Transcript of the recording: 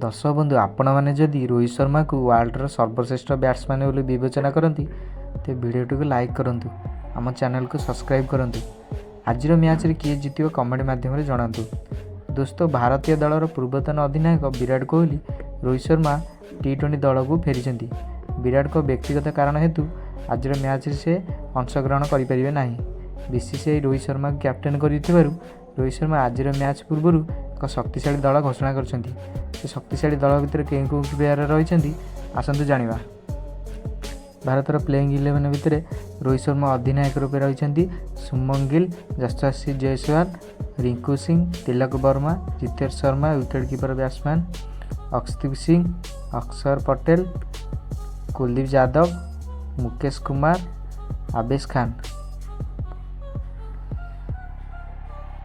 ଦର୍ଶକ ବନ୍ଧୁ, ଆପଣମାନେ ଯଦି ରୋହିତ ଶର୍ମାକୁ ୱାର୍ଲଡର ସର୍ବଶ୍ରେଷ୍ଠ ବ୍ୟାଟ୍ସମ୍ୟାନ୍ ବୋଲି ବିବେଚନା କରନ୍ତି, ତେବେ ଭିଡ଼ିଓଟିକୁ ଲାଇକ୍ କରନ୍ତୁ, ଆମ ଚ୍ୟାନେଲକୁ ସବସ୍କ୍ରାଇବ୍ କରନ୍ତୁ। ଆଜିର ମ୍ୟାଚ୍ରେ କିଏ ଜିତିବ, କମେଣ୍ଟ ମାଧ୍ୟମରେ ଜଣାନ୍ତୁ। ଦୋସ୍ତ, ଭାରତୀୟ ଦଳର ପୂର୍ବତନ ଅଧିନାୟକ ବିରାଟ କୋହଲି ରୋହିତ ଶର୍ମା ଟି-20 ଦଳକୁ ଫେରିଛନ୍ତି। ବିରାଟଙ୍କ ବ୍ୟକ୍ତିଗତ କାରଣ ହେତୁ ଆଜିର ମ୍ୟାଚ୍ରେ ସେ ଅଂଶଗ୍ରହଣ କରିପାରିବେ ନାହିଁ। ବିସିସିଆଇ ରୋହିତ ଶର୍ମାଙ୍କୁ କ୍ୟାପ୍ଟେନ୍ କରିଥିବାରୁ ରୋହିତ ଶର୍ମା ଆଜିର ମ୍ୟାଚ୍ ପୂର୍ବରୁ ଏକ ଶକ୍ତିଶାଳୀ ଦଳ ଘୋଷଣା କରିଛନ୍ତି। ସେ ଶକ୍ତିଶାଳୀ ଦଳ ଭିତରେ କେଉଁ କେଉଁ ପ୍ଲେୟାର ରହିଛନ୍ତି, ଆସନ୍ତୁ ଜାଣିବା। ଭାରତର ପ୍ଲେଇଂ 11 ଭିତରେ ରୋହିତ ଶର୍ମା ଅଧିନାୟକ ରୂପେ ରହିଛନ୍ତି। Shubman Gill, Yashasvi Jaiswal, Rinku Singh, Tilak Varma, Jitesh Sharma wicket keeper batsman, Arshdeep Singh, Axar Patel, Kuldeep Yadav, Mukesh Kumar, Avesh Khan.